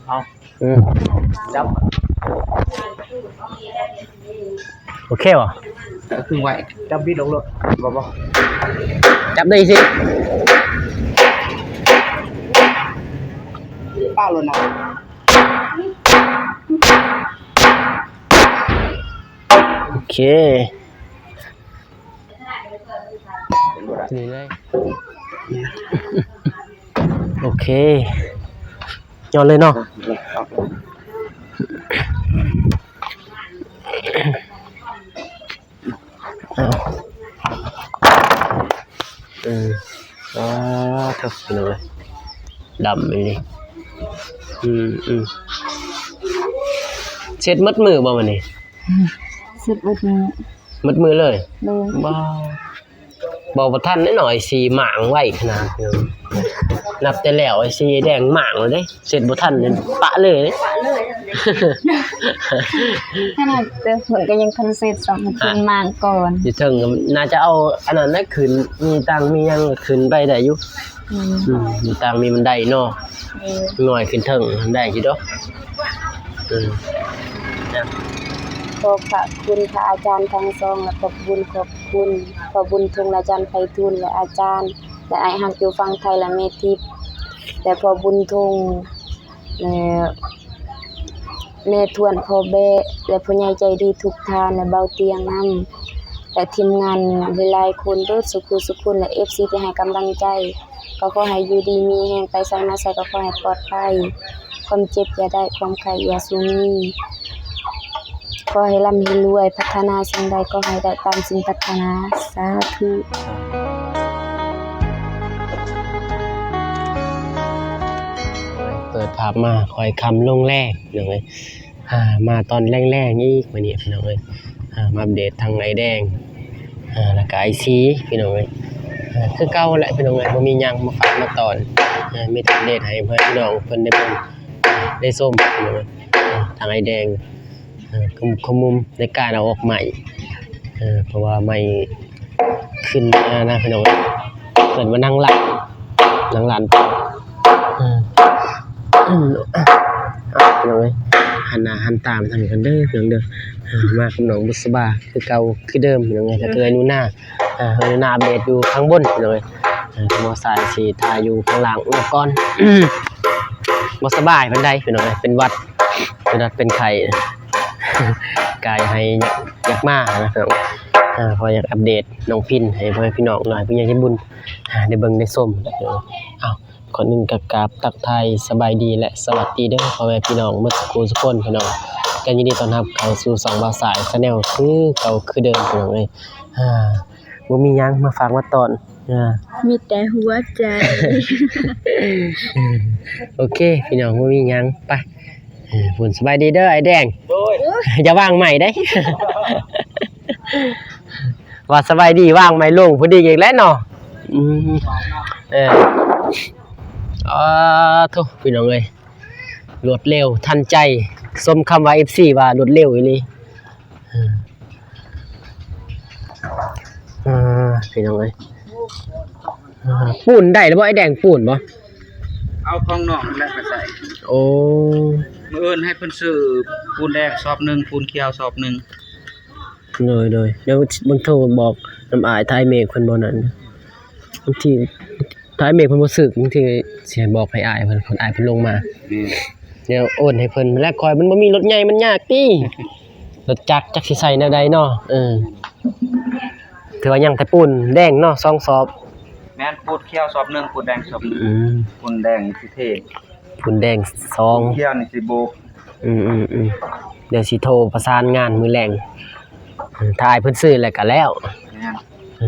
ເອົາ ອືມ ຈັບ ໂອເຄບໍ່? ເອີ ຄືໄວ້ ຈັບບິດອອກໂລດ ບໍ່ ບໍ່ ຈັບໄດ້ຊິ ປ້າໂລດນະ ໂອເຄ ນີ້ເລີຍ ໂອເຄ ຍ້ອນເລີຍເນາະ ເອົາ ເອີ ອາ ໂທ້ ເນາະ ດຳອີ່ຫຼີ ອືມ ອືມ ເຊັດໝົດມື້ບໍ່ມື້ນີ້? ເຊັດໝົດມື້ ໝົດມື້ເລີຍ ໂດຍ ວ້າວ ເວົ້າບໍ່ທັນເດ້ເນາະ ໄອ້ສີໝາງໄວຂະໜາດ ນັບແຕ່ແລ້ວໄອ້ສີແດງໝາງແລ້ວເດ້ ເຊັດບໍ່ທັນເດ້ ປະເລີຍ ປະເລີຍ ຂະໜາດເພິ່ນກໍຍັງທັນເຊັດຊ້ຳ ເພິ່ນໝາງກ່ອນ ຢູ່ເທິງກໍໜ້າຈະເອົາອັນນັ້ນນະຂຶ້ນ ມີຕັ່ງມີຫຍັງຂຶ້ນໄປໄດ້ຢູ່ ອືມ ອືມ ມີຕັ່ງມີບັນໄດເນາະ ເອີ ນ້ອຍຂຶ້ນເທິງໄດ້ຢູ່ດອກ ເອີ ຂອບພະຄຸນພະອາຈານທັງສອງ ແລະ ຂອບບຸນຂອບຄຸນພໍ່ບຸນທົງ ແລະ ອາຈານໄພທູນ ແລະ ອາຈານ ແລະ ອ້າຍຮັກຢູ່ຝັ່ງໄທ ແລະ ແມ່ທິບ ແລະ ພໍ່ບຸນທົງ ແລະ ແມ່ທວນ ພໍ່ແບະ ແລະ ຜູ້ໃຫຍ່ໃຈດີທຸກທ່ານ ແລະ ເບົາຕຽງນຳ ແລະ ທີມງານຫຼາຍໆຄົນເບິດສູ່ຜູ້ສູ່ຄົນ ແລະ ເອັຟຊີ ທີ່ໃຫ້ກຳລັງໃຈ ກໍຂໍໃຫ້ຢູ່ດີມີແຮງ ໄປໃສມາໃສກໍຂໍໃຫ້ປອດໄພ ຄວາມເຈັບຢ່າໄດ້ ຄວາມໄຂ້ຢ່າສູ່ມີ ຂໍໃຫ້ລ່ຳໃຫ້ລວຍ ປາດຖະໜາສິ່ງໃດກໍໃຫ້ໄດ້ຕາມສິ່ງປາດຖະໜາ ສາທຸ. ເປີດພາບມາຄ່ອຍຄ່ຳລົງແລງ ພີ່ນ້ອງເອີຍ ອ່າ ມາຕອນແລງໆອີກມື້ນີ້ ພີ່ນ້ອງເອີຍ ອ່າ ມາອັບເດດທັງອ້າຍແດງ ອ່າ ແລ້ວກະອ້າຍສີ ພີ່ນ້ອງເອີຍ ອ່າ ຄືເກົ່າແຫຼະ ພີ່ນ້ອງເອີຍ ບໍ່ມີຫຍັງມາຝາກມາຕ້ອນ ອ່າ ມີແຕ່ອັບເດດໃຫ້ເພື່ອນພີ່ນ້ອງເພິ່ນໄດ້ເບິ່ງໄດ້ຊົມ ພີ່ນ້ອງເອີຍ ອ່າ ທາງອ້າຍແດງ ອ່າ ຂະມຸກຂະມຸມໃນການເອົາອອກໃໝ່ ອ່າ ເພາະວ່າໃໝ່ຂຶ້ນມານະ ພີ່ນ້ອງເອີຍ ເອີ້ນວ່ານາງລັດ ນາງລັດ ອ່າ ອ່າ ພີ່ນ້ອງເອີຍ ຫັນໜ້າຫັນຕາມາທາງນີ້ກັນເດີ ພີ່ນ້ອງເດີ ອ່າ ມາກັບນ້ອງບຸດສະບາ ຄືເກົ່າຄືເດີມ ພີ່ນ້ອງເອີຍ ແລ້ວກໍເອື້ອຍໜູນາ ເອື້ອຍໜູນາອັບເດດຢູ່ຂ້າງບົນ ພີ່ນ້ອງເອີຍ ເອີ ທາງບ່າວສາຍຊິຖ່າຍຢູ່ຂ້າງລ່າງກ່ອນ ບໍ່ສະບາຍປານໃດ ພີ່ນ້ອງເອີຍ ເປັນຫວັດ ເປັນຫວັດເປັນໄຂ້ ກາຍໃຫ້ຢາກມານະ ເອີ ເພາະຢາກອັບເດດນ້ອງພິນໃຫ້ພໍ່ແມ່ພີ່ນ້ອງ ແລະ ໃຫ້ຜູ້ໃຫຍ່ໃຈບຸນ ອ່າ ໄດ້ເບິ່ງໄດ້ຊົມ ເອົາ ກ່ອນອື່ນກໍກາບທັກທາຍສະບາຍດີ ແລະ ສະຫວັດດີເດີພໍ່ແມ່ພີ່ນ້ອງໝົດສູ່ຜູ້ສູ່ຄົນ ພີ່ນ້ອງ ກໍຍິນດີຕ້ອນຮັບເຂົ້າສູ່ຊ່ອງບ່າວສາຍ Channel ຄືເກົ່າຄືເດີມ ພີ່ນ້ອງເອີຍ ອ່າ ບໍ່ມີຫຍັງມາຝາກມາຕ້ອນ ອ່າ ມີແຕ່ຫົວໃຈ ໂອເຄ ພີ່ນ້ອງ ບໍ່ມີຫຍັງ ໄປ ເອີ ພຸ້ນ ສະບາຍດີເດີ ອ້າຍແດງ ໂດຍ ຢ່າວາງໄມ້ເດ້ ວ່າສະບາຍດີ ວາງໄມ້ລົງພໍດີອີກແລ້ວເນາະ ອືມ ເອີ ອາ ໂທ້ ພີ່ນ້ອງເອີຍ ລວດເລັວທັນໃຈ ສົມຄຳວ່າ ເອັຟຊີ ວ່າລວດເລັວອີ່ຫຼີ ເອີ ເອີ ພີ່ນ້ອງເອີຍ ອ່າ ປູນໄດ້ແລ້ວບໍ່ ອ້າຍແດງ? ປູນບໍ່? ເອົາຂອງນ້ອງນັ້ນແຫຼະໄປໃສ່. ໂອ້ ມື້ອື່ນໃຫ້ເພິ່ນຊື້ປູນແດງສອບໜຶ່ງ ປູນຂຽວສອບໜຶ່ງ. ໂດຍ ໂດຍ ດຽວເບິ່ງໂທບອກນຳອ້າຍ ຖ້າອ້າຍເມກເພິ່ນບໍ່ນັ້ນ ບາງທີ ຖ້າອ້າຍເມກເພິ່ນບໍ່ຊື້ ບາງທີຊິໃຫ້ບອກໃຫ້ອ້າຍເພິ່ນ ອ້າຍເພິ່ນລົງມາ. ອືມ ດຽວໂອນໃຫ້ເພິ່ນ ແລະ ຂ້ອຍມັນບໍ່ມີລົດໃຫຍ່ ມັນຍາກຕິ ລົດຈັກ ຈັກຊິໃສ່ແນວໃດເນາະ. ເອີ ຖືວ່າຍັງແຕ່ປູນແດງເນາະ ສອງສອບ. ແມ່ນ ປູນຂຽວສອບໜຶ່ງ ປູນແດງສອບໜຶ່ງ. ອືມ ປູນແດງຊິເທ ປູນແດງສອງ ປູນຂຽວນີ້ຊິໂບກ. ອືມໆໆ ດຽວຊິໂທປະສານງານມື້ແລງ ເອີ ຖ້າອ້າຍເພິ່ນຊື້ແລ້ວກະແລ້ວ. ແມ່ນ ເອີ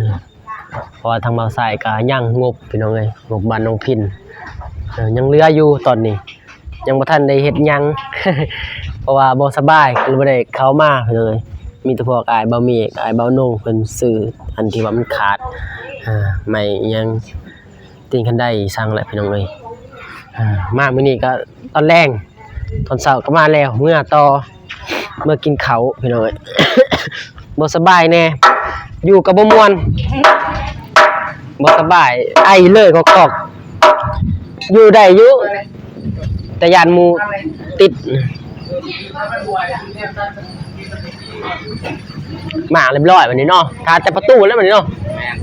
ເພາະວ່າທາງບ່າວສາຍກະຍັງງົບ ພີ່ນ້ອງເອີຍ ງົບບ້ານນ້ອງພິນ ເອີ ຍັງເຫຼືອຢູ່ຕອນນີ້ ຍັງບໍ່ທັນໄດ້ເຮັດຫຍັງ ເພາະວ່າບໍ່ສະບາຍ ກໍເລີຍບໍ່ໄດ້ເຂົ້າມາ ພີ່ນ້ອງເອີຍ. ມີແຕ່ພວກອ້າຍບ່າວເມກ ອ້າຍບ່າວນົງ ເພິ່ນຊື້ອັນທີ່ວ່າມັນຂາດ ອ່າ ໄມ້ຫຍັງ ຕີນຄັນໄດ ອີ່ຫຍັງແຫຼະ ພີ່ນ້ອງເອີຍ. ອ່າ ມາມື້ນີ້ກໍຕອນແລງ ຕອນເຊົ້າກໍມາແລ້ວ ເມືອຕໍ່ ເມືອກິນເຂົ້າ ພີ່ນ້ອງເອີຍ. ບໍ່ສະບາຍແດ່ ຢູ່ກໍບໍ່ມ່ວນ ບໍ່ສະບາຍ ໄອເລີຍກອກໆ ຢູ່ໄດ້ຢູ່ ແຕ່ຢ້ານໝູ່ຕິດ. ມາຮຽບຮ້ອຍບັດນີ້ເນາະ ຖ້າແຕ່ປະຕູແລ້ວບັດນີ້ເນາະ. ແມ່ນ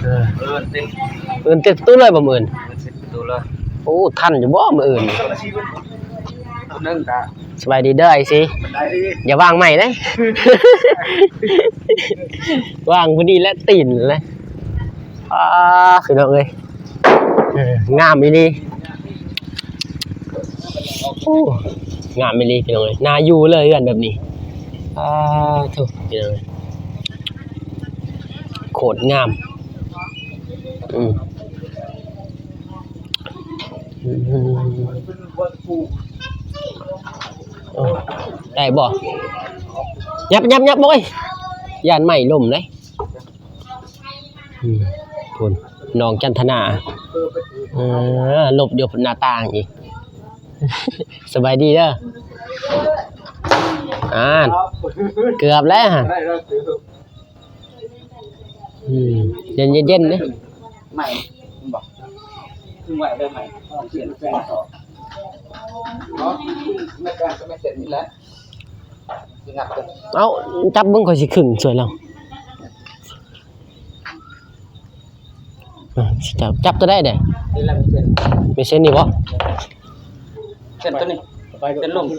ເອີ ເອີ ເຕັມ ເອີ ເຕັມປະຕູເລີຍບໍ່ມື້ອື່ນ? ເອີ ເຕັມປະຕູເລີຍ. ໂອ້ ທັນຢູ່ບໍ່ມື້ອື່ນ? ໜຶ່ງກະ ສະບາຍດີເດີອ້າຍສີ ສະບາຍດີ ຢ່າວາງໃໝ່ເດ້ ວາງພໍດີແລະຕີນແຫຼະ. ອ້າ ພີ່ນ້ອງເອີຍ ເອີ ງາມອີ່ຫຼີ. ໂອ້ ງາມອີ່ຫຼີພີ່ນ້ອງເອີຍ ໜ້າຢູ່ເລີຍເຮືອນແບບນີ້. ອ້າ ໂທ້ ພີ່ນ້ອງເອີຍ ໂຄດງາມ. ອືມ ອືມ ເອີ ໄດ້ບໍ່? ຫຍັບ ຫຍັບ ຫຍັບ ໂອ້ຍ ຢ້ານໄມ້ລົ້ມເດ້. ອືມ ພຸ້ນ ນ້ອງຈັນທະນາ ເອີ ຫຼົບຢູ່ໜ້າຕ່າງອີກ. ສະບາຍດີເດີ. ອ່າ ເກືອບແລ້ວຫັ້ນ. ອືມ ເຢັນໆ ເດ້. ໃໝ່ ເຫັນບໍ່? ເພິ່ງໄວ້ເດີໃໝ່ ເອົາເສຍນແປງຕໍ່ເນາະ ແມ່ນການກໍແມ່ນເສຍນນີ້ແຫຼະ. ເອົ້າ ຈັບເບິ່ງ ຂ້ອຍຊິຄຶງຊ່ວຍລາວ. ອ່າ ຈັບ ຈັບຕົວໃດເດ້? ນີ້ລະ ມີເສັ້ນ ມີເສັ້ນນີ້ບໍ່? ເສັ້ນຕົວນີ້ ເສັ້ນລົງ ນີ້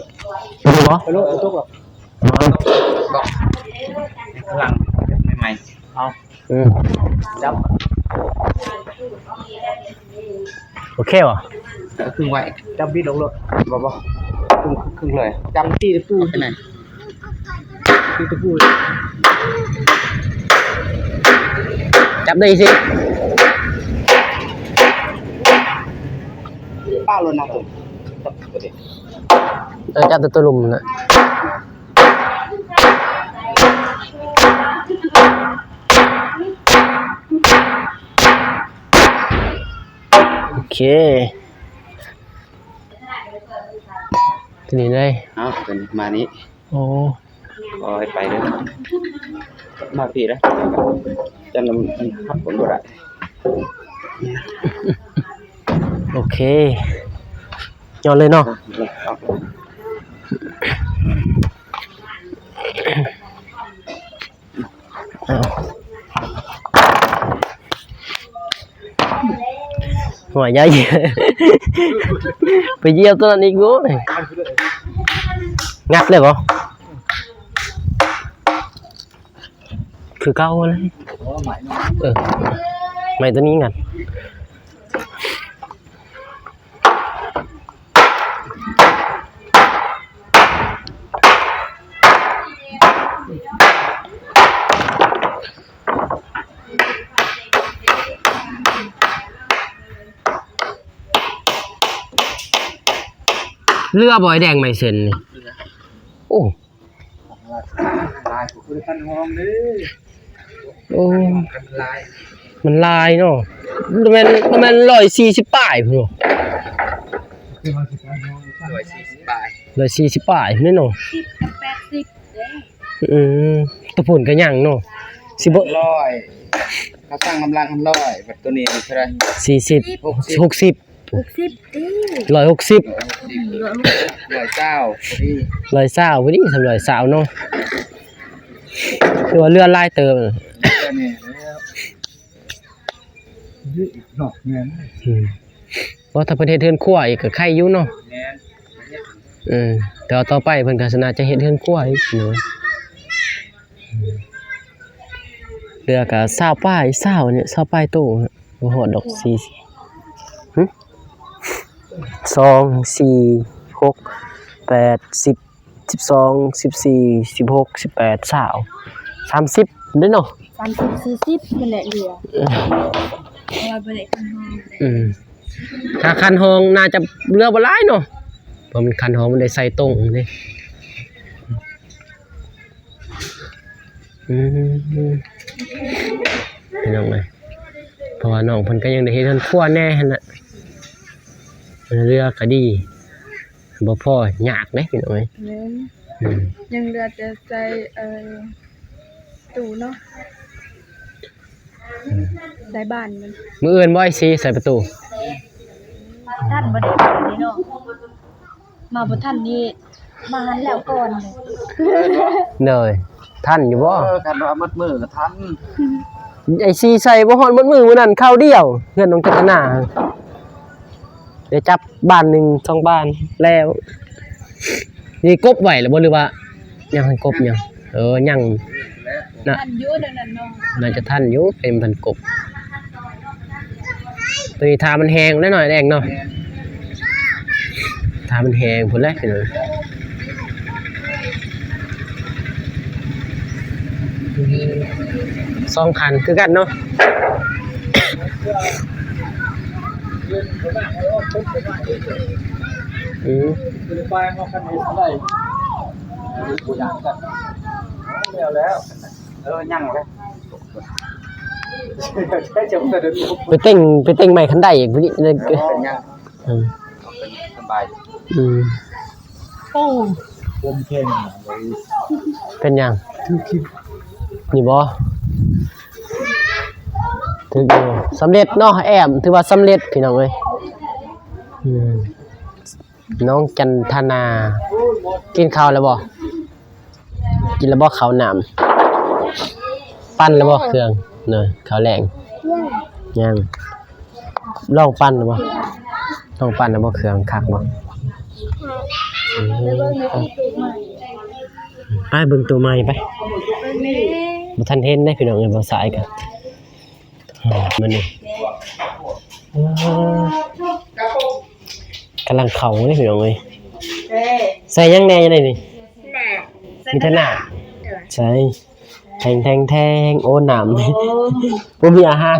ບໍ່? ໄປໂລດ ບໍ່ຕົກດອກ ບໍ່ ຫລັງໃໝ່ໆ ເອົາ ເອີ ຈັບ ໂອເຄບໍ່? ເອີ ຄຶງໄວ້ ຈັບບິດອອກໂລດ ບໍ່ ບໍ່ ຄຶງ ຄຶງເລີຍ ຈັບຕີຕະປູ ເອົາໄປໄໝ່ ຕີຕະປູ ຈັບໄດ້ຊິ ປ້າໂລດນະ ຈັບ ເອີ ຈັບແຕ່ຕົວລຸ່ມນະ. ໂອເຄ ຕົວນີ້ເລີຍ ເອົາ ເປັນມານີ້ ໂອ້ ຄ່ອຍໄປເດີ ມາພີ້ເດີ ຈັນມັນຮັບຄົນບໍ່ໄດ້. ໂອເຄ ຍ້ອນເລີຍເນາະ. ເອົາ ຫົວໃຫຍ່ ໄປຢຽບຕົວນັ້ນອີກ ໂອ້ຍ ງັດເລີຍບໍ່? ຄືເກົ່າເລີຍ ເອີ ໄມ້ຕົວນີ້ງັດ. ເຫຼືອບໍ່ ໄອ້ແດງ ໄມ້ເສັ້ນນີ້? ເຫຼືອ ໂອ້ ຫຼາຍ ບໍ່ຄືຄັນຮອງເດ້. ໂອ້ ມັນຫຼາຍ ມັນຫຼາຍເນາະ ແມ່ນ ປະມານຮ້ອຍສີ່ສິບປາຍພຸ້ນ ຮ້ອຍສີ່ສິບປາຍ ຮ້ອຍສີ່ສິບປາຍພຸ້ນເນາະ ສິບກັບແປດສິບເດ້. ອືມ ຕະພຸ້ນກະຍັງເນາະ ຊິບໍ່ ຮ້ອຍ ເຂົາສັ່ງກຳລັງຫັ້ນຮ້ອຍ ບັດໂຕນີ້ເທົ່າໃດ? ສີ່ສິບ ຫົກສິບ ຫົກສິບ ຫົກສິບຕິ ຮ້ອຍຫົກສິບ ຮ້ອຍຫົກສິບ ຮ້ອຍຊາວພໍດີ ຮ້ອຍຊາວພໍດີ ສ່ຳຮ້ອຍຊາວເນາະ ຄືວ່າເຫຼືອຫຼາຍເຕີບ ເຫຼືອແນ່ແລ້ວ ເນາະ ແມ່ນ ອືມ ເພາະຖ້າເພິ່ນເຮັດເຮືອນຄົວອີກກໍໄຄຢູ່ເນາະ ແມ່ນ ເອີ ແຕ່ວ່າຕໍ່ໄປເພິ່ນກໍໜ້າຈະເຮັດເຮືອນຄົວອີກເນາະ ອືມ ເຫຼືອກໍຊາວປາຍ ຊາວນີ້ ຊາວປາຍໂຕ ບໍ່ຮອດດອກ ສີ່ ຫຶ ສອງ ສີ່ ຫົກ ແປດ ສິບ ສິບສອງ ສິບສີ່ ສິບຫົກ ສິບແປດ ຊາວ ສາມສິບເດ້ເນາະ ສາມສິບ ສີ່ສິບ ພຸ້ນແຫຼະເຫຼືອ ເອີ ເພາະວ່າບໍ່ໄດ້ຄັນຮອງ ອືມ ຖ້າຄັນຮອງໜ້າຈະເຫຼືອບໍ່ຫຼາຍເນາະ ເພາະມັນຄັນຮອງມັນໄດ້ໃສ່ຕົງເດ້. ອືມ ພີ່ນ້ອງເອີຍ ເພາະວ່ານ້ອງເພິ່ນກໍຍັງໄດ້ເຮັດເຮືອນຄົວແດ່ຫັ້ນນະ ເຮືອກໍດີ ບໍ່ພໍຍາກເດ້ພີ່ນ້ອງເອີຍ ແມ່ນ ອືມ ຍັງເຫຼືອແຕ່ໃສ່ ເອີ່ ຕູ້ເນາະ ໃສ່ບານມັນ ມື້ອື່ນບໍ່ ອ້າຍສີ ໃສ່ປະຕູ ທັນບໍ່ໄດ້ບານນີ້ເນາະ. ມາບໍ່ທັນນີ້ ມາຫັ້ນແລ້ວກ່ອນ. ໂດຍ ທັນຢູ່ບໍ່? ເອີ ຄັນວ່າໝົດມື້ກໍທັນ. ໄອ້ຊີໃສ່ບໍ່ຮອດໝົດມື້ ມື້ນັ້ນຄາວດຽວ ເຮືອນນ້ອງຈັນທະນາ ໄດ້ຈັບບ້ານໜຶ່ງສອງບ້ານແລ້ວ. ນີ້ກົບໄວ້ແລ້ວບໍ່ ຫຼືວ່າຍັງ? ກົບຍັງ? ເອີ ຍັງນະ ທັນຢູ່ ນັ້ນເນາະ ໜ້າຈະທັນຢູ່ ເປັນພັນກົບ. ໂຕນີ້ຖ້າມັນແຫ້ງແລ້ວໜ້ອຍແດງເນາະ ຖ້າມັນແຫ້ງພຸ້ນແຫຼະພີ່ນ້ອງ. ສອງຄັນຄືກັນເນາະ. ອືມ ເອີ ຍັງເລີຍ ໄປເຕັງ ໄປເຕັງໃໝ່ຄັນໄດ້ອີກ ເປັນຫຍັງ? ເອີ ສະບາຍ ອືມ ໂອ້ ຄວາມແຂງ ເປັນຫຍັງ? ນີ້ບໍ່ ຖືກຢູ່ ສຳເລັດເນາະ ແອ້ມ ຖືວ່າສຳເລັດພີ່ນ້ອງເອີຍ. ອືມ ນ້ອງຈັນທະນາ ກິນເຂົ້າແລ້ວບໍ່? ກິນແລ້ວບໍ່ເຂົ້ານ້ຳ? ປັ່ນແລ້ວບໍ່ເຄື່ອງ? ເນາະ ເຂົ້າແລງ ຍັງ ຍັງ. ລອງປັ່ນແລ້ວບໍ່? ລອງປັ່ນແລ້ວບໍ່ເຄື່ອງ ຄັກບໍ່? ໄປເບິ່ງໂຕໃໝ່ ໄປເບິ່ງໂຕໃໝ່ໄປ. ບໍ່ທັນເຫັນເດ້ພີ່ນ້ອງເອີຍ ບ່າວສາຍກະ ມັນນີ້ ເອີ ກຳລັງເຂົ້າເດ້ພີ່ນ້ອງເອີຍ. ໃສ່ຫຍັງແດ່ຢູ່ໃນນີ້? ມີແຕ່ໜ້າ ໃສ່ ແທງໆໆ ໂອ້ ນ້ຳ ໂອ້ ບໍ່ມີອາຫານ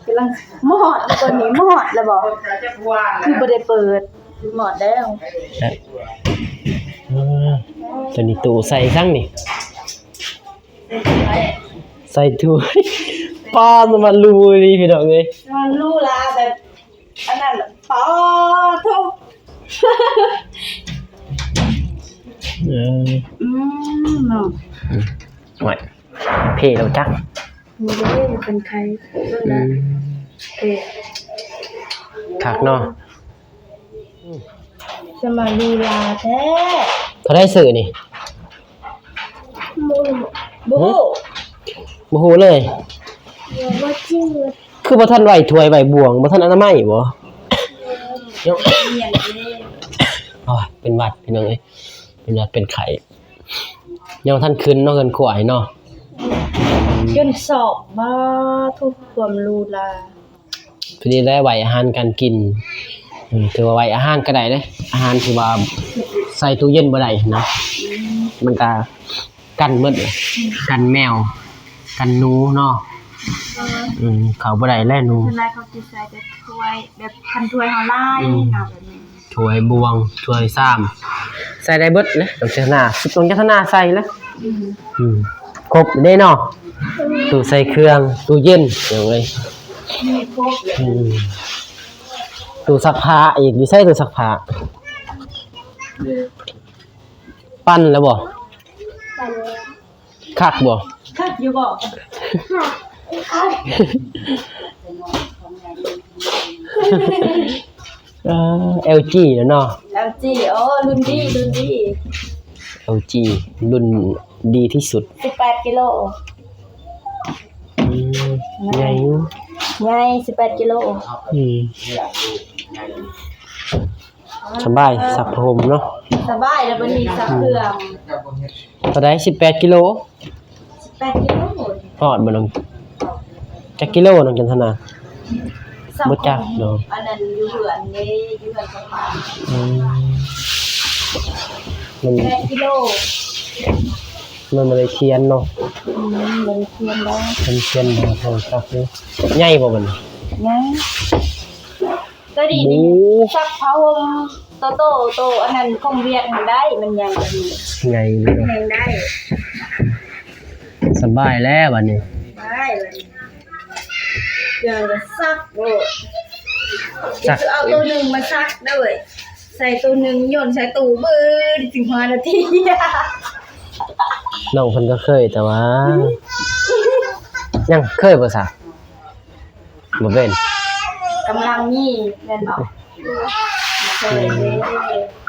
ກຳລັງ ມອດ ຕອນນີ້ມອດແລ້ວບໍ່? ຄືບໍ່ໄດ້ເປີດ ມອດແລ້ວ. ເອີ ຕອນນີ້ຕູ້ໃສ່ສັງນີ້? ໃສ່ຖ້ວຍ ປ້າ ມັນຫຼູອີ່ຫຼີພີ່ນ້ອງເອີຍ ມັນຫຼູຫຼາແບບ ອັນນັ້ນ ປາໂທ້ ເອີ ອືມ ເນາະ ໂອ້ຍ ເພແລ້ວຈັກ ນີ້ເດ້ ເປັນໄຂ່ ອືມ ເພ ຄັກເນາະ ສະມາລີລາແທ້ ເທົ່າໃດຊື້ນີ້? ບໍ່ຮູ້ ບໍ່ຮູ້ເລີຍ ບໍ່ຈື່ ຄືບໍ່ທັນໄຫວ້ຖ້ວຍໄຫວ້ບ່ວງ ບໍ່ທັນອະນາໄມບໍ? ໂອ້ຍ ເປັນຫວັດພີ່ນ້ອງເອີຍ ເປັນຫວັດເປັນໄຂ້ ຍັງບໍ່ທັນຂຶ້ນເນາະ ເຮືອນຄວາຍເນາະ ຈົນຊອກ ບາທຸກຄວາມຫຼູຫຼາ. ພໍດີໄດ້ໄຫວ້ອາຫານການກິນ ອືມ ຖືວ່າໄຫວ້ອາຫານກໍໄດ້ເດ້ ອາຫານທີ່ວ່າໃສ່ຕູ້ເຢັນບໍ່ໄດ້ຫັ້ນນະ ມັນກະກັນໝົດ ກັນແມວ ກັນໜູເນາະ ອືມ ເຂົ້າບໍ່ໄດ້ແຫຼະໜູ ສ່ວນຫຼາຍເຂົາຊິໃສ່ແຕ່ຖ້ວຍ ແບບຄັນຖ້ວຍເຮົາຫຼາຍ ອືມ ເນາະ ແບບນີ້ ຖ້ວຍບ່ວງ ຖ້ວຍຊາມ ໃສ່ໄດ້ເບິດເລີຍ ຕ້ອງຈັນທະນາ ຕ້ອງຈັນທະນາໃສ່ເລີຍ ອືມ ອືມ ຄົບເດ້ເນາະ ຕູ້ໃສ່ເຄື່ອງ ຕູ້ເຢັນ ເອີຍ ມີຄົບເລີຍ ອືມ ຕູ້ຊັກຜ້າອີກ ຢູ່ໃສຕູ້ຊັກຜ້າ? ປັ່ນແລ້ວບໍ່? ປັ່ນແລ້ວ ຄັກບໍ່? ຄັກຢູ່ບໍ່? ຄັກ ຄັກ ເອີ ແອວຈີ ແລ້ວເນາະ ແອວຈີ ໂອ້ ລຸ້ນດີ ລຸ້ນດີ ແອວຈີ ລຸ້ນດີທີ່ສຸດ ສິບແປດກິໂລ ອືມ ໃຫຍ່ຢູ່ ໃຫຍ່ ສິບແປດກິໂລ ອືມ ສະບາຍ ຊັກຜ້າຫົ່ມເນາະ ສະບາຍ ແລ້ວບັດນີ້ຊັກເຄື່ອງ ເທົ່າໃດ? ສິບແປດກິໂລ ສິບແປດກິໂລ ຮອດບໍ່ນ້ອງ? ຈັກກິໂລນ້ອງຈັນທະນາ? ບໍ່ຈັກດອກ ອັນນັ້ນຢູ່ເຮືອນເດ້ ຢູ່ເຮືອນສະພາ ອືມ ມັນ ແປດກິໂລ ມັນບໍ່ໄດ້ຂຽນເນາະ ອືມ ບໍ່ໄດ້ຂຽນດອກ ມັນຂຽນບໍ່ເທົ່າກັບເດ້ ໃຫຍ່ບໍ່ບັດນີ້? ໃຫຍ່ ໂຕນີ້ ໂອ້ ຊັກຜ້າຫົ່ມໂຕໂຕ ໂຕອັນນັ້ນຂອງວຽດຫັ້ນໄດ້ ມັນໃຫຍ່ກວ່ານີ້ ໃຫຍ່ຢູ່ ຍັງໄດ້ ສະບາຍແລ້ວບັດນີ້ ໄດ້ບັດນີ້ ເຄື່ອງກໍຊັກໂລດ ຊັກ ຊິເອົາໂຕໜຶ່ງມາຊັກເດີ້ ໃສ່ໂຕໜຶ່ງໂຍນໃສ່ຕູ້ບຶດ ສິບຫ້ານາທີ ນ້ອງເພິ່ນກໍເຄີຍ ແຕ່ວ່າ ອືມ ຍັງເຄີຍບໍ່ຊັກ? ບໍ່ເປັນ ກຳລັງມີແມ່ນບໍ່? ອືມ ບໍ່ເຄີຍເດ້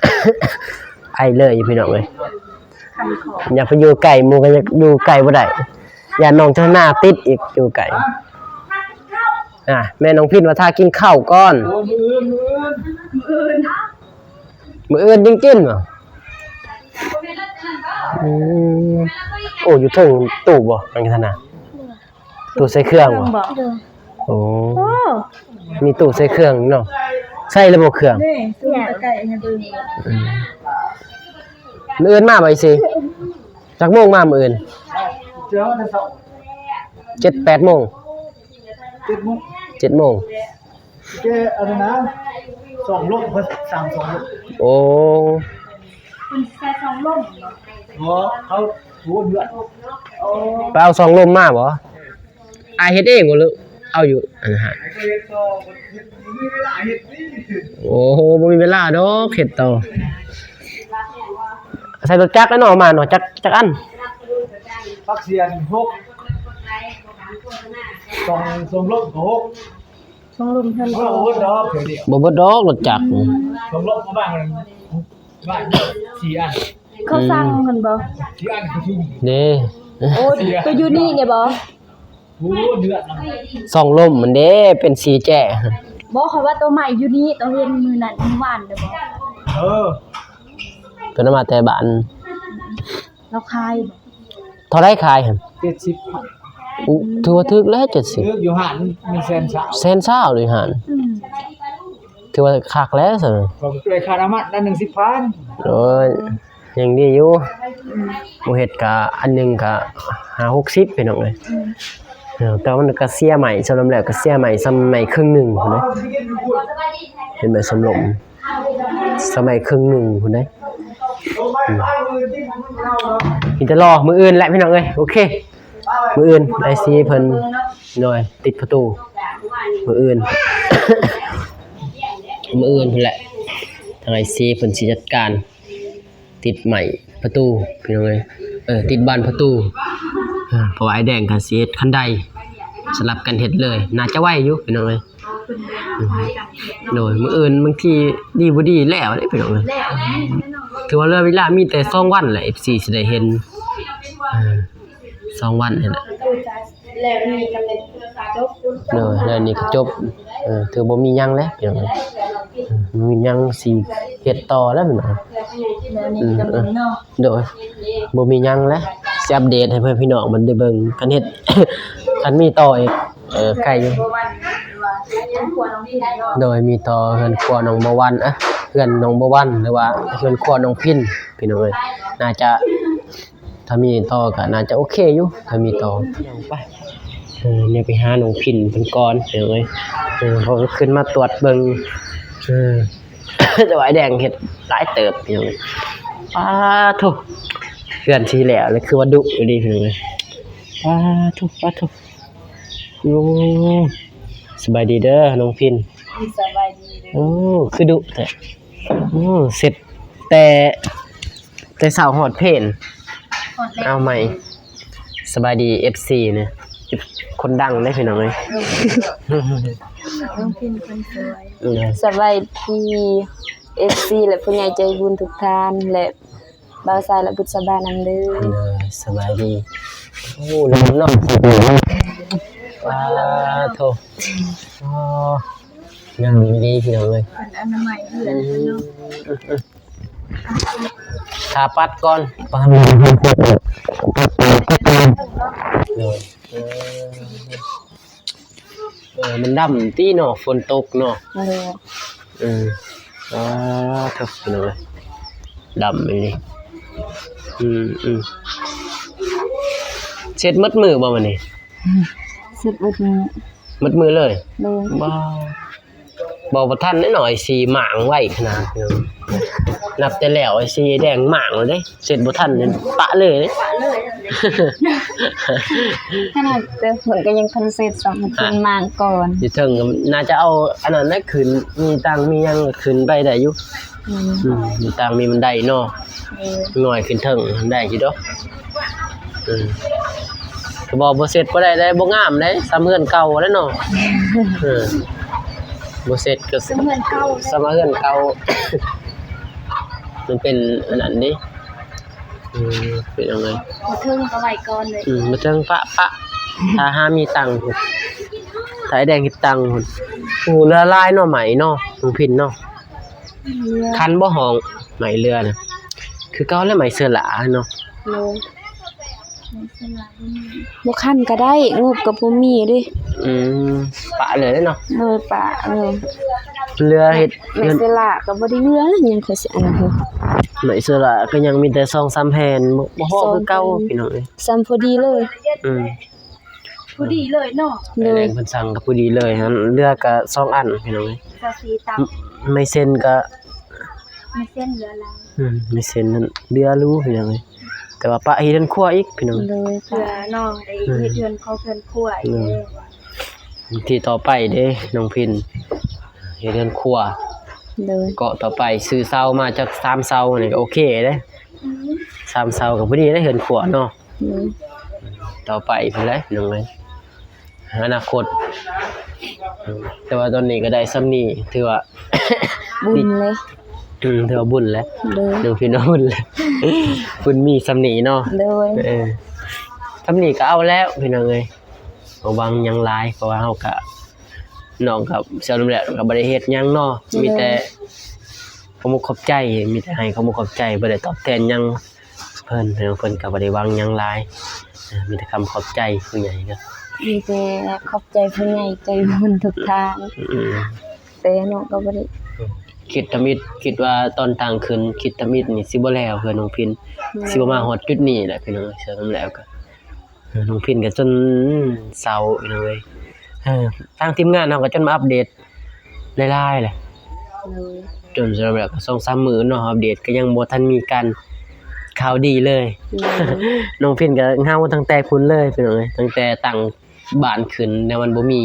ໄອເລີຍພີ່ນ້ອງເອີຍ. ຢາກໄປຢູ່ໃກ້ໝູ່ກໍຢາກຢູ່ໃກ້ບໍ່ໄດ້ ຢ້ານນ້ອງຈະໜ້າຕິດອີກ ຢູ່ໃກ້. ອ່າ ແມ່ນ້ອງພິນວ່າຖ້າກິນເຂົ້າກ່ອນ ໂອ້ຍ ມື້ອື່ນ ມື້ອື່ນ ມື້ອື່ນ ມື້ອື່ນຈຶ່ງກິນບໍ? ອືມ ໂອ້ ຢູ່ເທິງຕູ້ບໍ ອັນນັ້ນນະ? ຕູ້ໃສ່ເຄື່ອງບໍ? ເຄື່ອງບໍ? ໂອ້ ໂອ້ ມີຕູ້ໃສ່ເຄື່ອງເນາະ. ໃສ່ແລ້ວບໍ່ເຄື່ອງ? ນີ້ ຕູ້ໃສ່ໄກ່ໃຫ້ເບິ່ງ. ອືມ ມື້ອື່ນມາບໍ່ອີ່ຊີ? ຈັກໂມງມາມື້ອື່ນ? ເຈົ້າແຕ່ເຊົ້າ ເຈັດແປດໂມງ. ເຈັດໂມງ ເຈັດໂມງ. ແກອັນນັ້ນນະ ສອງລົມ ເພິ່ນສັ່ງສອງລົມ. ໂອ້ ເພິ່ນຊິໃສ່ສອງລົມ. ບໍ່ ເຂົາໂຫນເຮືອນ. ໂອ້ ໄປເອົາສອງລົມມາບໍ? ອ້າຍເຮັດເອງບໍ່ ຫຼືເອົາຢູ່ອັນນັ້ນ? ໂອ້ໂຫ ບໍ່ມີເວລາດອກເຮັດຕໍ່. ໃສ່ລົດຈັກແລ້ວເນາະ ມາເນາະ. ຈັກ ຈັກອັນ? ປັກສຽນຫົກ ສອງ ສອງລົມກໍຫົກ. ສອງລົມເທົ່ານັ້ນ ບໍ່ເບິດດອກ ບໍ່ເບິດດອກລົດຈັກ. ອືມ ສອງລົມກໍບ້ານ ບ້ານສີ່ອັນ. ເຂົາສັ່ງເພິ່ນບໍ? ສີ່ອັນຄືເດ້. ໂອ້ ໂຕຢູ່ນີ້ເດ້ບໍ? ໂອ້ ເດືອດນະ ສອງລົມມັນເດ້ ເປັນສີແຈ້. ບໍ່ ຂ້ອຍວ່າໂຕໃໝ່ຢູ່ນີ້ ໂຕເຫັນມື້ນັ້ນ ມື້ວານເດ້ບໍ? ເອີ ເພິ່ນເອົາມາແຕ່ບ້ານ. ລາວຂາຍ ເທົ່າໃດຂາຍຫັ້ນ? ເຈັດສິບພັນ. ອຸ ຖືວ່າຖືກແລ້ວ ເຈັດສິບ ຖືກຢູ່ ຮ້ານໜຶ່ງແສນຊາວ ແສນຊາວເລີຍຫັ້ນ. ອືມ ຖືວ່າຄັກແລ້ວຊັ້ນ. ຂ້ອຍໄດ້ຄ່ານ້ຳມັນນັ້ນໜຶ່ງສິບພັນ. ໂອ້ຍ ຍັງດີຢູ່. ອືມ ບໍ່ເຮັດກະອັນໜຶ່ງກະຫ້າຫົກສິບ ພີ່ນ້ອງເອີຍ. ອືມ ເອີ ແຕ່ວ່າມັນກະເສຍໃໝ່ ສ່ຳລວມແລ້ວກະເສຍໃໝ່ສ່ຳໃໝ່ເຄິ່ງໜຶ່ງພຸ້ນເດ້. ເຫັນໃບສຳລົມ ສ່ຳໃໝ່ເຄິ່ງໜຶ່ງພຸ້ນເດ້. ອືມ ມີແຕ່ລໍມື້ອື່ນແຫຼະ ພີ່ນ້ອງເອີຍ. ໂອເຄ ມື້ອື່ນອ້າຍຊີເພິ່ນ ໂດຍ ຕິດປະຕູ. ມື້ອື່ນ ມື້ອື່ນພຸ້ນແຫຼະ ທາງອ້າຍຊີເພິ່ນຊິຈັດການ ຕິດໄມ້ປະຕູ ພີ່ນ້ອງເອີຍ. ເອີ ຕິດບານປະຕູ ເອີ ເພາະວ່າອ້າຍແດງກໍຊິເຮັດຄັນໄດ ສະຫຼັບກັນເຮັດເລີຍ. ໜ້າຈະໄວຢູ່ ພີ່ນ້ອງເອີຍ. ອືມ ໂດຍ ມື້ອື່ນບາງທີດີບໍ່ດີແລ້ວເດ້ ພີ່ນ້ອງເອີຍ. ຖືວ່າເຫຼືອເວລາມີແຕ່ສອງວັນແຫຼະ ເອັຟຊີຊິໄດ້ເຫັນ. ເອີ ສອງວັນນີ້ແຫຼະ ແລ້ວນີ້ກໍເປັນຈົບ. ໂດຍ ແລ້ວນີ້ກໍຈົບ. ເອີ ຖືວ່າບໍ່ມີຫຍັງແລ້ວ ພີ່ນ້ອງເອີຍ. ເອີ ບໍ່ມີຫຍັງຊິເຮັດຕໍ່ແລ້ວ ພີ່ນ້ອງ. ແລ້ວນີ້ກໍເປັນເນາະ. ໂດຍ ບໍ່ມີຫຍັງແຫຼະ ຊິອັບເດດໃຫ້ເພື່ອນພີ່ນ້ອງມັນໄດ້ເບິ່ງ ຄັນເຮັດ ຄັນມີຕໍ່ອີກ. ເອີ ໃກ້ຢູ່. ໂດຍ ມີຕໍ່ເຮືອນຄົວນ້ອງບົວວັນ ເອີ ເຮືອນນ້ອງບົວວັນ ຫຼືວ່າເຮືອນຄົວນ້ອງພິນ ພີ່ນ້ອງເອີຍ. ໜ້າຈະ ຖ້າມີຕໍ່ກໍໜ້າຈະໂອເຄຢູ່ ຖ້າມີຕໍ່. ໄປ ເອີ ດຽວໄປຫານ້ອງພິນເພິ່ນກ່ອນ ພີ່ນ້ອງເອີຍ. ເອີ ເພາະວ່າຂຶ້ນມາຕວດເບິ່ງ. ເອີ ແຕ່ວ່າອ້າຍແດງເຮັດຫຼາຍເຕີບ ພີ່ນ້ອງເອີຍ. ປາໂທ້ ເຮືອນຊິແລ້ວ ແລ້ວຄືວ່າດຸອີ່ຫຼີ ພີ່ນ້ອງເອີຍ. ປາໂທ້ ປາໂທ້. ໂອ້ ສະບາຍດີເດີນ້ອງພິນ. ສະບາຍດີເດີ. ໂອ້ ຄືດຸແທ້. ໂອ້ ເສັດແຕ່ ແຕ່ເຊົ້າຮອດເພນ. ຮອດແລ້ວ ເອົາໃໝ່. ສະບາຍດີເອັຟຊີນະ ຄົນດັງເດ້ ພີ່ນ້ອງເອີຍ. ນ້ອງພິນຄົນສວຍ. ເອີ ສະບາຍດີເອັຟຊີ ແລະ ຜູ້ໃຫຍ່ໃຈບຸນທຸກທ່ານ ແລະ ບ່າວຊາຍ ແລະ ບຸດສະບານຳເດີ. ເອີ ສະບາຍດີ. ໂອ້ ນ້ອງ ນ້ອງ ປາໂທ້. ອໍ ຍັງດີ ພີ່ນ້ອງເອີຍ. ເພິ່ນອະນາໄມເຮືອນເພິ່ນເນາະ. ອືມ ຖ້າປັດກ່ອນ. ໂດຍ ເອີ ເອີ ມັນດຳຕິເນາະ ຝົນຕົກເນາະ. ໂດຍ ເອີ ປາໂທ້ ພີ່ນ້ອງເອີຍ ດຳອີ່ຫຼີ. ອືມ ອືມ ເຊັດໝົດມື້ບໍ່ມື້ນີ້? ເຊັດໝົດມື້ ໝົດມື້ເລີຍ. ໂດຍ ວ້າວ. ເວົ້າບໍ່ທັນເດ້ນ້ອຍ ສີໝ້າງໄວຂະໜາດ. ນັບແຕ່ແລ້ວ ສີແດງໝ້າງແລ້ວເດ້ ເຊັດບໍ່ທັນ ປະເລີຍເດ້ ປະເລີຍ. ຂະໜາດແຕ່ເພິ່ນກໍຍັງທັນເຊັດຊ້ຳ ເພິ່ນໝ້າງກ່ອນ. ຢູ່ເທິງກໍໜ້າຈະເອົາອັນນັ້ນແຫຼະຂຶ້ນ ມີຕັ່ງມີຫຍັງຂຶ້ນໄປໄດ້ຢູ່. ອືມ ອືມ ມີຕັ່ງມີບັນໄດເນາະ. ເອີ ນ້ອຍຂຶ້ນເທິງໄດ້ຢູ່ດອກ. ເອີ ກໍບໍ່ ບໍ່ເຊັດບໍ່ໄດ້ເດ້ ບໍ່ງາມເດ້ ສ່ຳເຮືອນເກົ່າແລ້ວເນາະ. ເອີ ບໍ່ເຊັດກໍສ່ຳເຮືອນເກົ່າ ສ່ຳເຮືອນເກົ່າ. ມັນເປັນອັນນັ້ນເດ້. ເອີ ເປັນຫຍັງໄງ? ບໍ່ເຖິງກໍໄວ້ກ່ອນເລີຍ. ອືມ ບໍ່ເຖິງ ປະ ປະ ຖ້າຫາມີຕັງພຸ້ນ ຖ້າອ້າຍແດງເຮັດຕັງພຸ້ນ. ໂອ້ ເຫຼືອຫຼາຍເນາະ ໄມ້ເນາະ ນ້ອງພິນເນາະ. ເຫຼືອ ຄັນບໍ່ຫ້ອງໄມ້ເຫຼືອນະ? ຄືເກົ່າແຫຼະ ໄມ້ເຊື້ອລາເນາະ. ໂດຍ ບໍ່ຄັນກໍໄດ້ ງົບກໍບໍ່ມີເດ້. ອືມ ປະເລີຍເນາະ. ໂດຍ ປະເລີຍ. ເຫຼືອເຮັດ ແມ່ນ ເຮືອນ ເສລະກໍບໍ່ໄດ້ເຫຼືອຫຍັງ ຂ້ອຍຊິອັນນັ້ນ. ໄມ້ເສລະກໍຍັງມີແຕ່ສອງສາມແຜ່ນ ບໍ່ ບໍ່ພໍຄືເກົ່າ ສອງແຜ່ນ ພີ່ນ້ອງເອີຍ. ສ່ຳພໍດີເລີຍ. ອືມ ພໍດີເລີຍເນາະ. ໂດຍ ແຮງເພິ່ນສັ່ງກໍພໍດີເລີຍຫັ້ນ ເຫຼືອກໍສອງອັນ ພີ່ນ້ອງເອີຍ. ຊາວສີ່ຕັບ ໄມ້ເຊັນກໍ ໄມ້ເຊັນເຫຼືອລາວ. ອືມ ໄມ້ເຊັນນັ້ນເຫຼືອຢູ່ ພີ່ນ້ອງເອີຍ. ແຕ່ວ່າປະເຮັດເຮືອນຄົວອີກ ພີ່ນ້ອງ. ໂດຍ ເພື່ອນ້ອງໄດ້ເຮັດເຮືອນຂອງເຮືອນຄົວອີກເດີ. ໂດຍ ທີຕໍ່ໄປເດ້ນ້ອງພິນ ເຮັດເຮືອນຄົວ. ໂດຍ ເກາະຕໍ່ໄປ ຊື້ເສົາມາຈັກສາມເສົານີ້ກໍໂອເຄເດ້. ສາມເສົາກໍພໍດີເດ້ເຮືອນຄົວເນາະ. ໂດຍ ຕໍ່ໄປພຸ້ນແຫຼະນ້ອງເອີຍ ອະນາຄົດ. ແຕ່ວ່າຕອນນີ້ກໍໄດ້ສ່ຳນີ້ ຖືວ່າບຸນເລີຍ. ອືມ ຖືວ່າບຸນແຫຼະ. ໂດຍ ນ້ອງພິນວ່າບຸນແຫຼະ ບຸນມີສ່ຳນີ້ເນາະ. ໂດຍ ເອີ ສ່ຳນີ້ກໍເອົາແລ້ວ ພີ່ນ້ອງເອີຍ. ບໍ່ຫວັງຫຍັງຫຼາຍ ເພາະວ່າເຮົາກະ ນ້ອງກັບສາວລຳແຫຼວກໍບໍ່ໄດ້ເຮັດຫຍັງເນາະ. ໂດຍ ມີແຕ່ຂອບອົກຂອບໃຈ ມີແຕ່ໃຫ້ຂອບອົກຂອບໃຈ ບໍ່ໄດ້ຕອບແທນຫຍັງເພິ່ນ. ເພິ່ນກໍບໍ່ໄດ້ຫວັງຫຍັງຫຼາຍ ເອີ ມີແຕ່ຄຳຂອບໃຈຜູ້ໃຫຍ່ເນາະ. ມີແຕ່ຂອບໃຈຜູ້ໃຫຍ່ໃຈບຸນທຸກທ່ານ. ອືມ ແຕ່ນ້ອງກໍບໍ່ໄດ້ ຄິດທຳອິດ ຄິດວ່າຕອນທາງຂຶ້ນ ຄິດທຳອິດນີ້ຊິບໍ່ແລ້ວເຮືອນນ້ອງພິນ. ແມ່ນ ຊິບໍ່ມາຮອດຈຸດນີ້ແຫຼະ ພີ່ນ້ອງ. ສາວລຳແຫຼວກໍ ເອີ ນ້ອງພິນກໍຈົນເສົ້າ ພີ່ນ້ອງເອີຍ. ເອີ ທາງທີມງານເຮົາກໍຈົນມາອັບເດດຫຼາຍໆແຫຼະ. ໂດຍ ຈົນສຳລັບແລ້ວກໍສອງສາມມື້ເນາະ ອັບເດດກໍຍັງບໍ່ທັນມີການຂ່າວດີເລີຍ. ໂດຍ ນ້ອງພິນກໍເຫງົາຕັ້ງແຕ່ພຸ້ນເລີຍ ພີ່ນ້ອງເອີຍ. ຕັ້ງແຕ່ຕັ້ງບ້ານຂຶ້ນແນວມັນບໍ່ມີ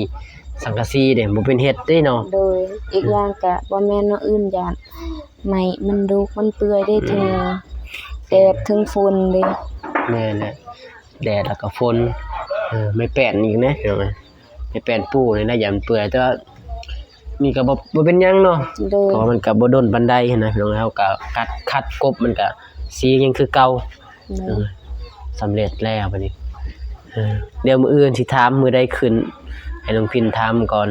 ສັງກະສີເດ້ ບໍ່ເປັນເຮັດເດ້ເນາະ. ໂດຍ ອີກຢ່າງກໍບໍ່ແມ່ນແນວອື່ນ ຢ້ານໄມ້ມັນດຸ ມັນເປື່ອຍເດ້. ອືມ ເຖິງແດດເຖິງຝົນເດ້. ແມ່ນແຫຼະ. ແດດແລ້ວກໍຝົນ ເອີ ໄມ້ແປ້ນອີກແດ່ ພີ່ນ້ອງເອີຍ. ໄມ້ແປ້ນປູນີ້ນະ ຢ້ານເປື່ອຍ ແຕ່ວ່ານີ້ກໍບໍ່ ບໍ່ເປັນຫຍັງເນາະ. ໂດຍ ເພາະວ່າມັນກໍບໍ່ດົນປານໃດຫັ້ນນະ ພີ່ນ້ອງ. ເຮົາກໍຂັດ ຂັດກົບ ມັນກໍສີຍັງຄືເກົ່າ. ໂດຍ ເອີ ສຳເລັດແລ້ວບັດນີ້. ເອີ ດຽວມື້ອື່ນຊິຖາມ ມື້ໃດຂຶ້ນ ໃຫ້ນ້ອງພິນຖາມກ່ອນ.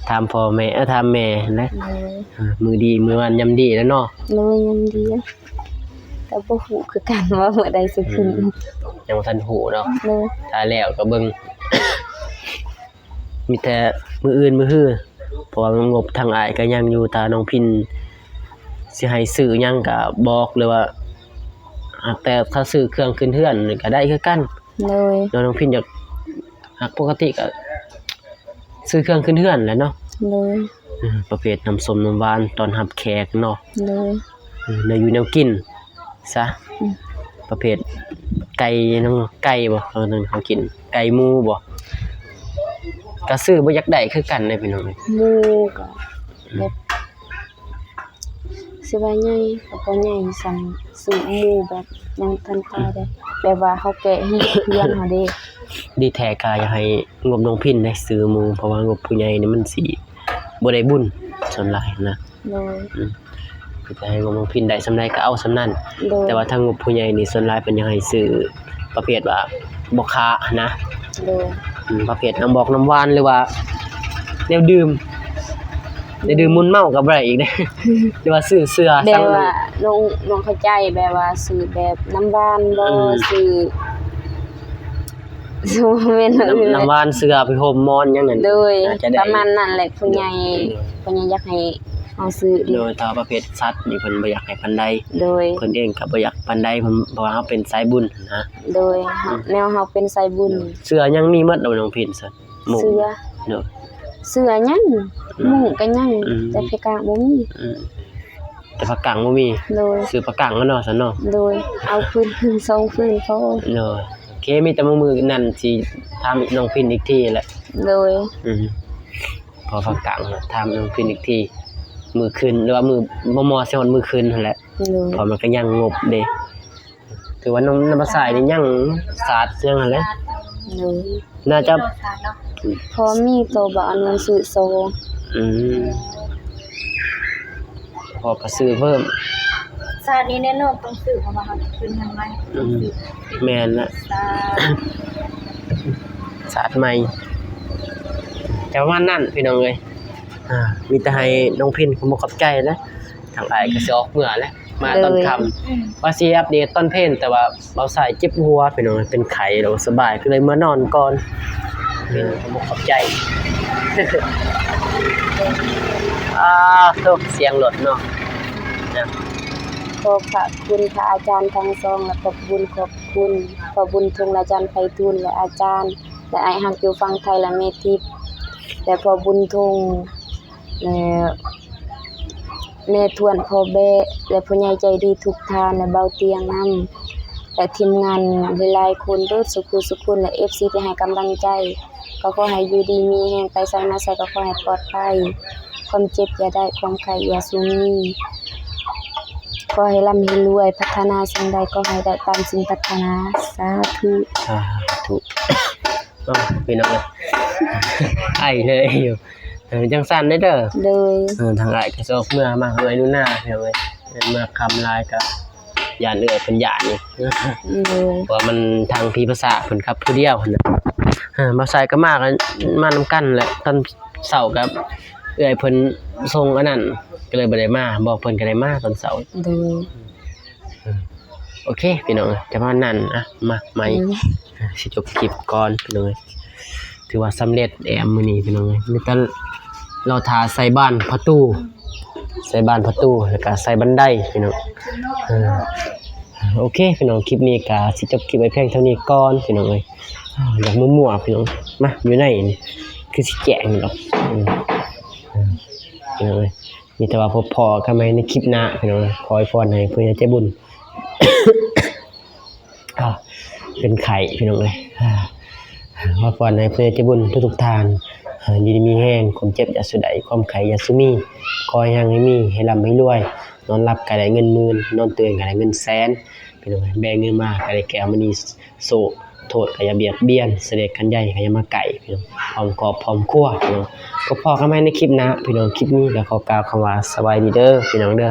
ຖາມພໍ່ແມ່ ເອີ ຖາມແມ່ຫັ້ນແຫຼະ. ໂດຍ ເອີ ມື້ດີມື້ງາມຍາມດີແລ້ວເນາະ. ໂດຍ ຍາມດີ ແຕ່ບໍ່ຮູ້ຄືກັນວ່າມື້ໃດຊິຂຶ້ນ. ອືມ ຍັງບໍ່ທັນຮູ້ເນາະ. ໂດຍ ຖ້າແລ້ວກໍເບິ່ງ ມີແຕ່ມື້ອື່ນມື້ຮື ເພາະວ່າງົບທາງອ້າຍກໍຍັງຢູ່. ຖ້ານ້ອງພິນຊິໃຫ້ຊື້ຫຍັງກໍບອກ ຫຼືວ່າ ແຕ່ຖ້າຊື້ເຄື່ອງຂຶ້ນເຮືອນກໍໄດ້ຄືກັນ. ໂດຍ ແລ້ວນ້ອງພິນຢາກ ຫາກປົກກະຕິກໍຊື້ເຄື່ອງຂຶ້ນເຮືອນແຫຼະເນາະ. ໂດຍ ເອີ ປະເພດນ້ຳສົ້ມນ້ຳຫວານຕ້ອນຮັບແຂກເນາະ. ໂດຍ ເອີ ແນວຢູ່ແນວກິນຊະ. ອືມ ປະເພດໄກ່ ຫຍັງ ໄກ່ບໍ່ ເອີ ເຮົາກິນໄກ່ ໝູບໍ່ ກໍຊື້ບໍ່ຢາກໄດ້ຄືກັນເດ້ ພີ່ນ້ອງເອີຍ. ໝູກໍແບບ ອືມ ຊິວ່າໃຫຍ່ກໍບໍ່ໃຫຍ່ສ່ຳ ຊື້ໝູແບບຍັງທັນຕາຍເດ້. ອືມ ແບບວ່າເຮົາແກະຮີດເຮືອນເຮົາເດ້. ດີແທ້ກໍຢາກໃຫ້ງົບນ້ອງພິນໄດ້ຊື້ໝູ ເພາະວ່າງົບຜູ້ໃຫຍ່ນີ້ມັນຊິບໍ່ໄດ້ບຸນສ່ວນຫຼາຍນະ. ໂດຍ ອືມ ກໍຢາກໃຫ້ງົບນ້ອງພິນໄດ້ສ່ຳໃດກໍເອົາສ່ຳນັ້ນ. ໂດຍ ແຕ່ວ່າທາງງົບຜູ້ໃຫຍ່ນີ້ສ່ວນຫຼາຍເພິ່ນຢາກໃຫ້ຊື້ປະເພດວ່າບໍ່ຂາຫັ້ນນະ. ໂດຍ ອືມ ປະເພດນ້ຳບອກນ້ຳຫວານ ຫຼືວ່າແນວດື່ມ ແນວດື່ມມຶນເມົາກໍບໍ່ໄດ້ອີກເດ້. ຫຼືວ່າຊື້ເສື້ອ ແບບວ່າ ນ້ອງ ນ້ອງເຂົ້າໃຈ ແບບວ່າຊື້ແບບນ້ຳຫວານບໍ່ ອືມ ຊື້ ບໍ່ແມ່ນ ນ້ຳ ນ້ຳຫວານ ເສື້ອ ຜ້າຫົ່ມ ໝອນຫຍັງນັ້ນ. ໂດຍ ອາດຈະໄດ້ ປະມານນັ້ນແຫຼະ ຜູ້ໃຫຍ່ ໂດຍ ຜູ້ໃຫຍ່ຢາກໃຫ້ເຮົາຊື້ເດ້. ໂດຍ ຖ້າປະເພດສັດນີ້ເພິ່ນບໍ່ຢາກໃຫ້ປານໃດ. ໂດຍ ເພິ່ນເອງກໍບໍ່ຢາກປານໃດ ເພິ່ນ ເພາະວ່າເຮົາເປັນສາຍບຸນນະ. ໂດຍ ອືມ ແນວເຮົາເປັນສາຍບຸນ. ໂດຍ ເສື້ອຍັງມີໝົດບໍ່ ນ້ອງພິນ? ໝູ ເສື້ອ ໂດຍ ເສື້ອຍັງ ອືມ ໝູກໍຍັງ ອືມ ແຕ່ຜ້າກາງບໍ່ມີ. ອືມ ແຕ່ຜ້າກາງບໍ່ມີ. ໂດຍ ຊື້ຜ້າກາງແລ້ວເນາະ ຊັ້ນເນາະ. ໂດຍ ເອົາພື້ນ ພື້ນສອງພື້ນພໍ. ໂດຍ ໂອເຄ ມີແຕ່ມື້ນັ້ນຊິຖາມນ້ອງພິນອີກທີແຫຼະ. ໂດຍ ອືມ ພໍຝາກກາງ ຖາມນ້ອງພິນອີກທີ ມື້ຄືນ ຫຼືວ່າມື້ມໍ່ໆຊິຮອດມື້ຄືນຫັ້ນແຫຼະ. ໂດຍ ເພາະມັນກໍຍັງງົບເດ້. ຖືວ່ານ້ຳ ນ້ຳປາຊາຍນີ້ຍັງສາດຍັງຫັ້ນແຫຼະ. ໂດຍ ໜ້າຈະ ພໍມີໂຕບໍ່ອະນຸສືໂຊ. ອືມ ພໍ່ກໍຊື້ເພີ່ມ. ຊາດນີ້ແນ່ນອນຕ້ອງຊື້ ເພາະວ່າເຮົາຈະຂຶ້ນເຮືອນໃໝ່. ອືມ ແມ່ນລະ ຊາດ ຊາດໃໝ່. ແຕ່ປະມານນັ້ນພີ່ນ້ອງເອີຍ. ອ່າ ມີແຕ່ໃຫ້ນ້ອງເພັນຂອບອົກຂອບໃຈນະ. ທາງອ້າຍກໍຊິອອກເມືອແລ້ວ ມາຕອນຄ່ຳ. ອືມ ວ່າຊິອັບເດດຕອນເພນ ແຕ່ວ່າບ່າວຊາຍເຈັບຫົວພີ່ນ້ອງ ເປັນໄຂ້ແລ້ວບໍ່ສະບາຍ ກໍເລີຍເມືອນອນກ່ອນ. ເປັນຂອບອົກຂອບໃຈ. ອ່າ ໂທ້ ສຽງລົດເນາະ. ນະ ຂໍຂອບຄຸນພະອາຈານທັງສອງ ແລະ ຂອບບຸນຂອບຄຸນພໍ່ບຸນທົງ ແລະ ອາຈານໄພທູນ ແລະ ອາຈານ ແລະ ອ້າຍຮັກຢູ່ຝັ່ງໄທ ແລະ ແມ່ທິບ ແລະ ພໍ່ບຸນທົງ ແລະ ແມ່ທວນ ພໍ່ແບະ ແລະ ຜູ້ໃຫຍ່ໃຈດີທຸກທ່ານ ແລະ ເບົາຕຽງນຳ ແລະ ທີມງານຫຼາຍໆຄົນເບິດສູ່ຜູ້ສູ່ຄົນ ແລະ ເອັຟຊີ ທີ່ໃຫ້ກຳລັງໃຈ. ກໍຂໍໃຫ້ຢູ່ດີມີແຮງ ໄປໃສມາໃສກໍຂໍໃຫ້ປອດໄພ ຄວາມເຈັບຢ່າໄດ້ ຄວາມໄຂ້ຢ່າສູ່ມີ ຂໍໃຫ້ລ່ຳໃຫ້ລວຍ ປາດຖະໜາສິ່ງໃດກໍໃຫ້ໄດ້ຕາມສິ່ງປາດຖະໜາ. ສາທຸ ສາທຸ. ເອົາ ພີ່ນ້ອງເອີຍ ໄອເລີຍຢູ່. ເອີ ຈັ່ງຊັ້ນເດີ. ໂດຍ. ເອີ ທາງອ້າຍກໍຊິອອກເມືອ ມາເຮືອນຢູ່ນາ ພີ່ນ້ອງເອີຍ. ເມືອຄ່ຳຫຼາຍກໍຢ້ານເອື້ອຍເພິ່ນຢ້ານອີກ. ໂດຍ. ເພາະວ່າມັນທາງຜີປະສາດ ເພິ່ນຂັບຜູ້ດຽວຫັ້ນນະ. ເອີ ບ່າວຊາຍກໍມາ ກໍມານຳກັນແຫຼະ. ຕອນເຊົ້າກໍເອື້ອຍເພິ່ນສົ່ງອັນນັ້ນ ກໍເລີຍບໍ່ໄດ້ມາ. ບໍ່ ເພິ່ນກໍໄດ້ມາຕອນເຊົ້າ. ໂດຍ. ເອີ ໂອເຄພີ່ນ້ອງ ຈະປະມານນັ້ນ. ອ່ະ ມາໃໝ່. ໂດຍ. ອ່ະ ຊິຈົບຄລິບກ່ອນພີ່ນ້ອງເອີຍ. ຖືວ່າສຳເລັດແອມມື້ນີ້ພີ່ນ້ອງເອີຍ. ມີແຕ່ລໍຖ້າໃສ່ບານປະຕູ ໃສ່ບານປະຕູ ແລ້ວກະໃສ່ບັນໄດພີ່ນ້ອງ. ເອີ ໂອເຄພີ່ນ້ອງ ຄລິບນີ້ກະຊິຈົບຄລິບໄວ້ພຽງເທົ່ານີ້ກ່ອນພີ່ນ້ອງເອີຍ. ຢາກມົວໆພີ່ນ້ອງ. ມາ ຢູ່ໃນນີ້ຄືຊິແຈ້ງຢູ່ດອກ. ເອີ ພີ່ນ້ອງເອີຍ. ມີແຕ່ວ່າພົບພໍກັນໃໝ່ໃນຄລິບໜ້າພີ່ນ້ອງ. ຂໍອວຍພອນໃຫ້ຜູ້ໃຫຍ່ໃຈບຸນ ອ່າ ເປັນໄຂ້ພີ່ນ້ອງເອີຍ. ອ່າ ຂໍອວຍພອນໃຫ້ຜູ້ໃຫຍ່ໃຈບຸນທຸກໆທ່ານ ອ່າ ຢູ່ດີມີແຮງ ຄວາມເຈັບຢ່າສູ່ໄດ້ ຄວາມໄຂ້ຢ່າສູ່ມີ ຂໍໃຫ້ຮັ່ງໃຫ້ມີ ໃຫ້ລ່ຳໃຫ້ລວຍ ນອນຫຼັບກໍໄດ້ເງິນໝື່ນ ນອນຕື່ນກໍໄດ້ເງິນແສນ ພີ່ນ້ອງເອີຍ. ແບເງິນມາກໍໄດ້ແກ້ວມະນີ ໂສກໂທດກໍຢ່າບຽດບຽນ ສະເດັດຂັ້ນໃຫຍ່ກໍຢ່າມາໃກ້ ພີ່ນ້ອງ ພ້ອມຄອບພ້ອມຄົວ ພີ່ນ້ອງ. ກໍພໍ້ກັນໃໝ່ໃນຄລິບໜ້າ ພີ່ນ້ອງ. ຄລິບນີ້ກໍຂໍກ່າວຄຳວ່າສະບາຍດີເດີ ພີ່ນ້ອງເດີ.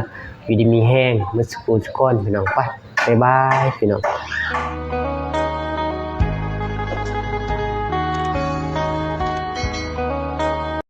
ຢູ່ດີມີແຮງເບິດສູ່ຜູ້ສູ່ຄົນ ພີ່ນ້ອງ. ໄປ ບາຍບາຍ ພີ່ນ້ອງ.